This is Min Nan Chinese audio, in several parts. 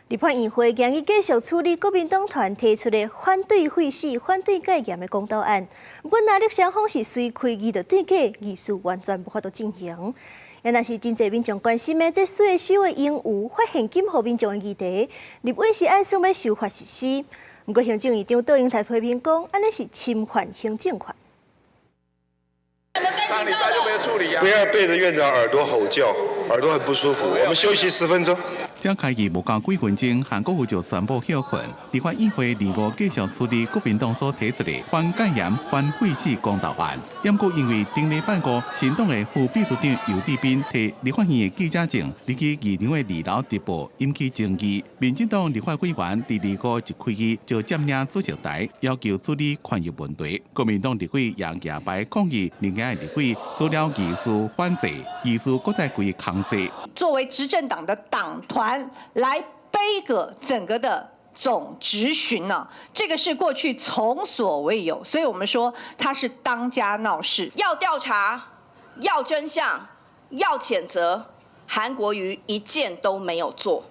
立法院會今日繼續處理國民黨團提出的反對廢死、反對戒嚴的公投案。不過，藍綠雙方是隨開議就對決，議事完全無法度進行。也若是真濟民眾關心的這稅收的盈餘發現金予民眾的議題，立委是按算欲修法實施。不過，行政院長卓榮泰批評講，按呢是侵犯行政權。不要對着院長耳朵吼叫，耳朵很不舒服。我們休息10分鐘。才開議無夠幾分鐘，韓國瑜就宣布歇困。立法院會二五繼續處理國民黨所提出的反戒嚴、反廢死公投案。不過因為頂禮拜五，新黨的副秘書長游志斌提立法院的記者證，入去議場的二樓直播，引起爭議。民進黨立法委員佇二五一開議就佔領主席台，要求處理權益問題。國民黨立委也舉牌抗議，另外立委做了議事反制，議事閣再規空勢。作為執政黨的黨團來杯葛整個的總質詢呢，這個是過去從所未有，所以我們說他是當家鬧事。要調查，要真相，要譴責，韓國瑜一件都沒有做。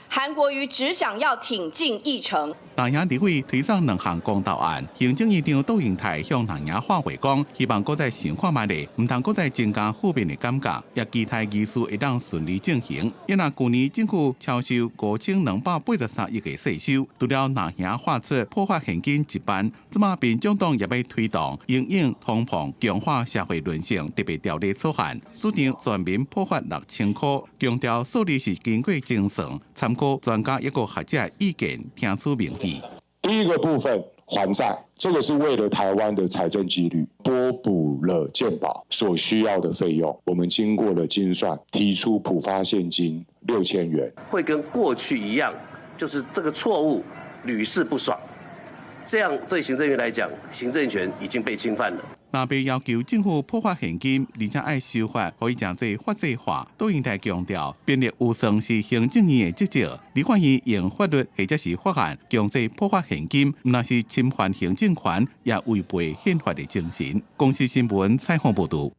韓國瑜只想要挺進議程。藍營立委推上兩項公投案，行政院長卓榮泰向藍營喊話講，希望閣再想看覓咧，毋通閣再增加負面的感覺，也期待議事會當順利進行。因為舊年政府超收5283億的稅收，除了藍營喊出普發現金1萬，這馬民眾黨也欲推動因應通膨強化社會韌性特別條例草案，主張全民普發6000箍，強調數字是經過精算，參考專家抑閣學者意見，聽取民意。第一個部分還債，這個是為了台灣的財政紀律，撥補了健保所需要的費用。我們經過了精算，提出普發現金6000元。會跟過去一樣，就是這個錯誤屢試不爽。這樣對行政院來講，行政權已經被侵犯了。若被要求政府普發現金，而且愛修法，予伊誠濟法制化。卓榮泰強調，編列預算是行政院的職責，立法院用法律或者是法案強制普發現金，毋但是侵犯行政權，也違背憲法的精神。公視新聞採訪報導。